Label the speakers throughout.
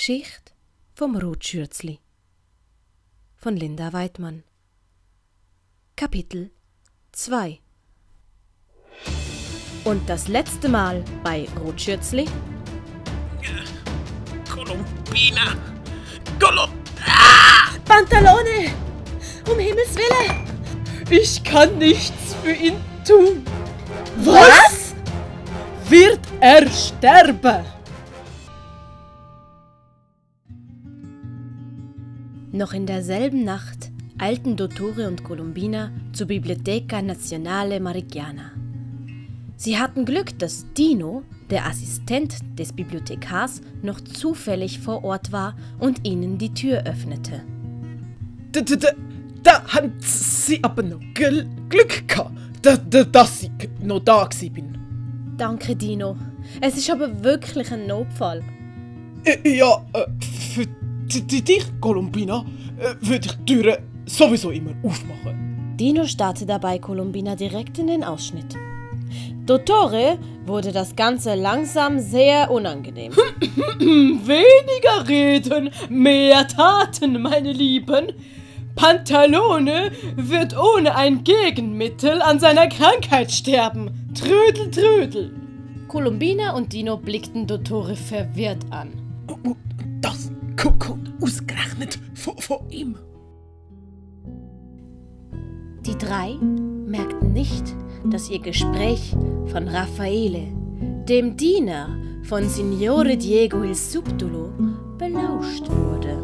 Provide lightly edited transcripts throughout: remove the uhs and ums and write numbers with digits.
Speaker 1: Geschichte vom Rotschürzli von Linda Weidmann. Kapitel 2. Und das letzte Mal bei Rotschürzli?
Speaker 2: Columbina!
Speaker 1: Pantalone! Um Himmels Willen!
Speaker 3: Ich kann nichts für ihn tun.
Speaker 1: Was?
Speaker 3: Wird er sterben?
Speaker 1: Noch in derselben Nacht eilten Dottore und Columbina zur Biblioteca Nazionale Marigiana. Sie hatten Glück, dass Dino, der Assistent des Bibliothekars, noch zufällig vor Ort war und ihnen die Tür öffnete.
Speaker 3: Da haben sie aber noch Glück gehabt, dass ich noch da bin.
Speaker 1: Danke, Dino. Es ist aber wirklich ein Notfall.
Speaker 3: Ja, für dich, Columbina, würde ich die Türen sowieso immer aufmachen.
Speaker 1: Dino starrte dabei Columbina direkt in den Ausschnitt. Dottore wurde das Ganze langsam sehr unangenehm.
Speaker 3: Weniger reden, mehr Taten, meine Lieben. Pantalone wird ohne ein Gegenmittel an seiner Krankheit sterben. Trödel, trödel.
Speaker 1: Columbina und Dino blickten Dottore verwirrt an.
Speaker 3: Das kommt ausgerechnet von ihm.
Speaker 1: Die drei merkten nicht, dass ihr Gespräch von Raffaele, dem Diener von Signore Diego il Subdolo, belauscht wurde.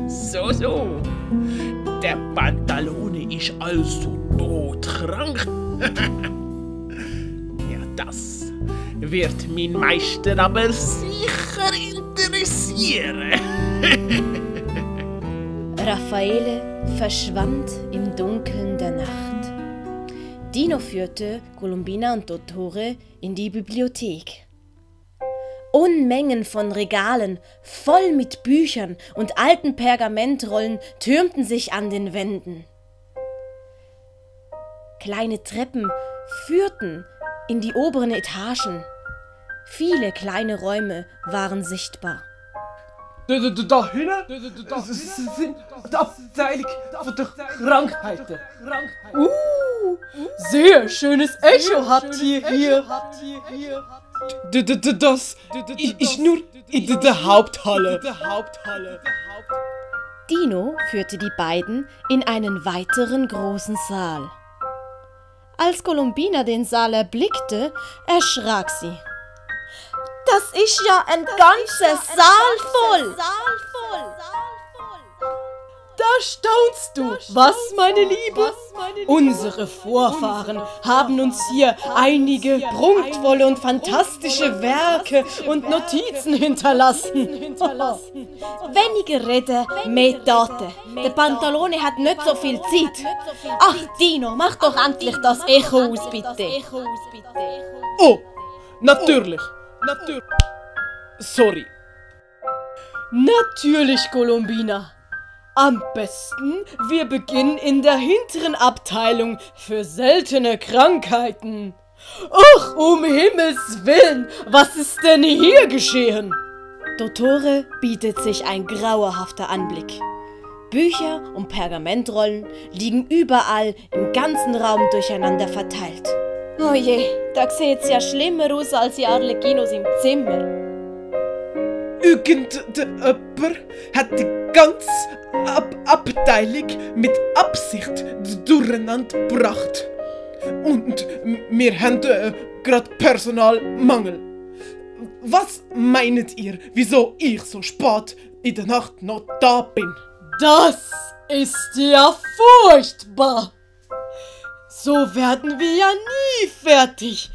Speaker 2: So. Der Pantalone ist also todkrank. Ja, das wird mein Meister aber sicher interessieren.
Speaker 1: Raffaele verschwand im Dunkeln der Nacht. Dino führte Columbina und Dottore in die Bibliothek. Unmengen von Regalen, voll mit Büchern und alten Pergamentrollen, türmten sich an den Wänden. Kleine Treppen führten in die oberen Etagen. Viele kleine Räume waren sichtbar.
Speaker 3: Da hinten sind die Abteilung von der Krankheiten. Sehr schönes Echo habt ihr hier. Das ist nur in der Haupthalle.
Speaker 1: Dino führte die beiden in einen weiteren großen Saal. Als Columbina den Saal erblickte, erschrak sie. Das ist ja ein ganzer Saal voll!
Speaker 3: Da staunst du, was, meine Liebe? Unsere Vorfahren haben uns hier einige prunkvolle und fantastische Werke und Notizen hinterlassen.
Speaker 1: Weniger Reden, mehr Taten. Der Pantalone hat nicht so viel Zeit. Ach, Dino, mach doch endlich das Echo aus, bitte.
Speaker 3: Oh, natürlich. Sorry. Natürlich, Columbina. Am besten, wir beginnen in der hinteren Abteilung für seltene Krankheiten. Ach, um Himmels Willen, was ist denn hier geschehen?
Speaker 1: Dottore bietet sich ein grauenhafter Anblick. Bücher und Pergamentrollen liegen überall im ganzen Raum durcheinander verteilt. Oh je, da sieht's ja schlimmer aus als die Arlecchinos im Zimmer.
Speaker 3: Irgendjemand hat die ganze Abteilung mit Absicht durcheinander gebracht. Und wir haben gerade Personalmangel. Was meint ihr, wieso ich so spät in der Nacht noch da bin? Das ist ja furchtbar! So werden wir ja nie fertig.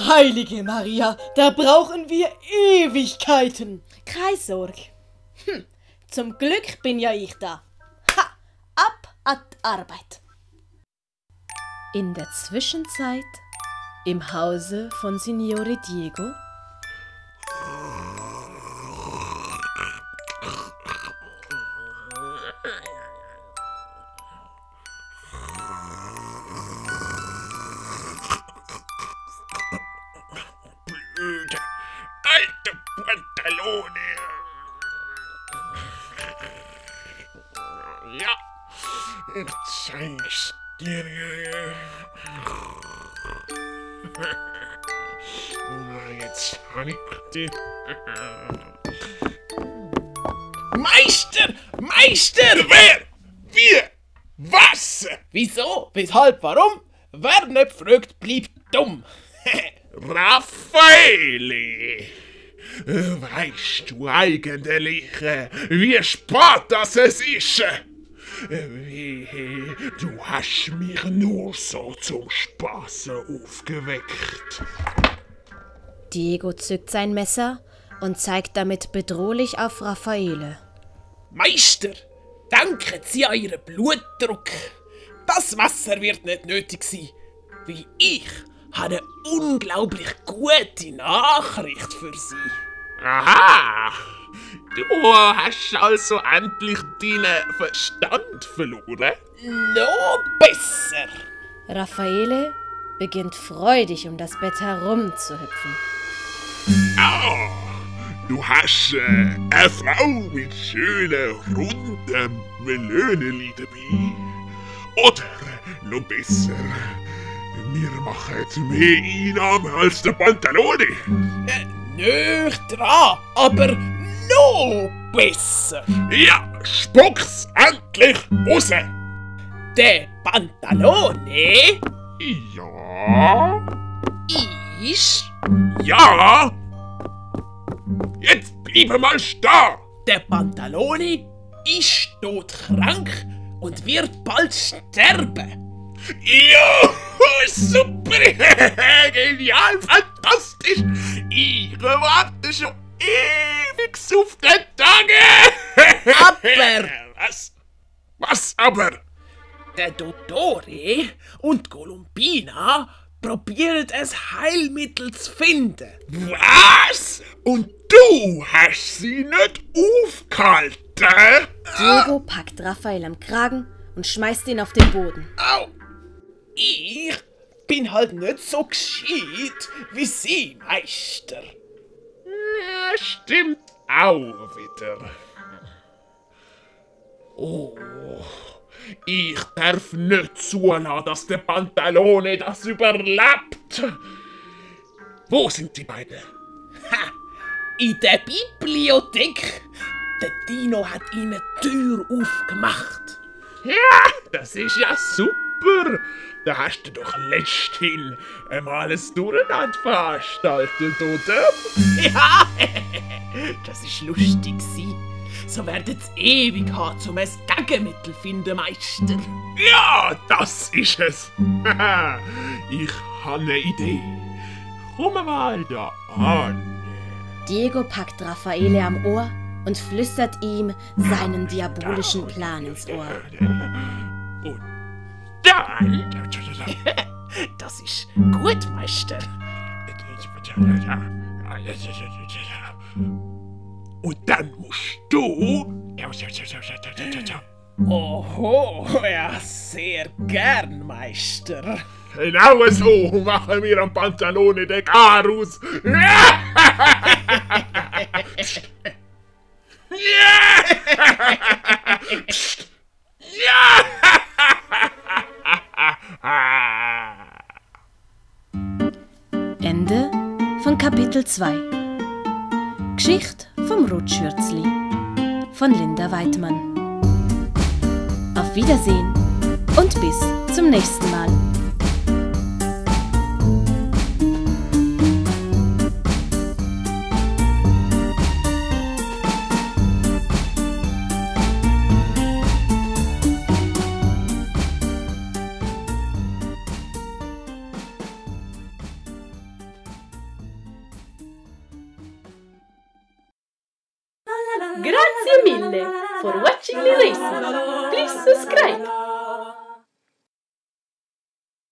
Speaker 3: Heilige Maria, da brauchen wir Ewigkeiten.
Speaker 1: Keine Sorge. Zum Glück bin ja ich da. Ha! Ab an die Arbeit. In der Zwischenzeit im Hause von Signore Diego.
Speaker 2: Alte Pantalone.
Speaker 4: Ja, ich zeig's dir. Jetzt hab ich dich.
Speaker 2: Meister! Meister!
Speaker 4: Wer? Wie? Was?
Speaker 2: Wieso? Weshalb? Warum? Wer nicht fragt, bleibt dumm.
Speaker 4: Raffaele! Weißt du eigentlich, wie spät das es ist? Du hast mich nur so zum Spaß aufgeweckt.
Speaker 1: Diego zückt sein Messer und zeigt damit bedrohlich auf Raffaele.
Speaker 2: Meister, denken Sie an Ihren Blutdruck. Das Messer wird nicht nötig sein, weil ich habe eine unglaublich gute Nachricht für Sie.
Speaker 4: Aha! Du hast also endlich deinen Verstand verloren?
Speaker 2: Noch besser.
Speaker 1: Raffaele beginnt freudig um das Bett herumzuhüpfen.
Speaker 4: Ah, du hast eine Frau mit schönen, runden Melöneli dabei. Oder noch besser, wir machen mehr Einnahmen als der Pantalone.
Speaker 2: Nicht dran, aber noch besser.
Speaker 4: Ja, spuck's endlich raus.
Speaker 2: Der Pantalone
Speaker 4: Ja?
Speaker 2: ist...
Speaker 4: Ja? Jetzt bleib mal stehen.
Speaker 2: Der Pantalone ist todkrank und wird bald sterben.
Speaker 4: Ja, super, genial, fantastisch. Ich warte schon ewig auf den Tag.
Speaker 2: Aber
Speaker 4: Was aber?
Speaker 2: der Dottore und Columbina probieren es Heilmittel zu finden.
Speaker 4: Was? Und du hast sie nicht aufgehalten?
Speaker 1: Diego packt Raffaele am Kragen und schmeißt ihn auf den Boden.
Speaker 2: Au! Ich bin halt nicht so gescheit wie Sie, Meister.
Speaker 4: Ja, stimmt auch wieder. Oh, ich darf nicht zulassen, dass der Pantalone das überlebt. Wo sind die beiden?
Speaker 2: Ha! In der Bibliothek. Der Dino hat ihnen die Tür aufgemacht.
Speaker 4: Ja, das ist ja super. Da hast du doch letzthin einmal ein Durcheinander veranstaltet, oder?
Speaker 2: Ja, das ist lustig gsi. So werdet ihr ewig haben, um ein Gegenmittel zu finden, Meister.
Speaker 4: Ja, das ist es. Ich habe eine Idee. Komm mal da an.
Speaker 1: Diego packt Raffaele am Ohr und flüstert ihm seinen diabolischen Plan ins Ohr.
Speaker 4: Und dann...
Speaker 2: Das ist gut, Meister.
Speaker 4: Und dann musst du...
Speaker 2: Oho, ja, sehr gern, Meister.
Speaker 4: Genau so machen wir am Pantalone den Garus. Psst. Ja!
Speaker 1: Ende von Kapitel 2. Geschichte vom Rotschürzli von Linda Weidmann. Auf Wiedersehen und bis zum nächsten Mal.
Speaker 3: Grazie mille for watching the lesson. Please subscribe.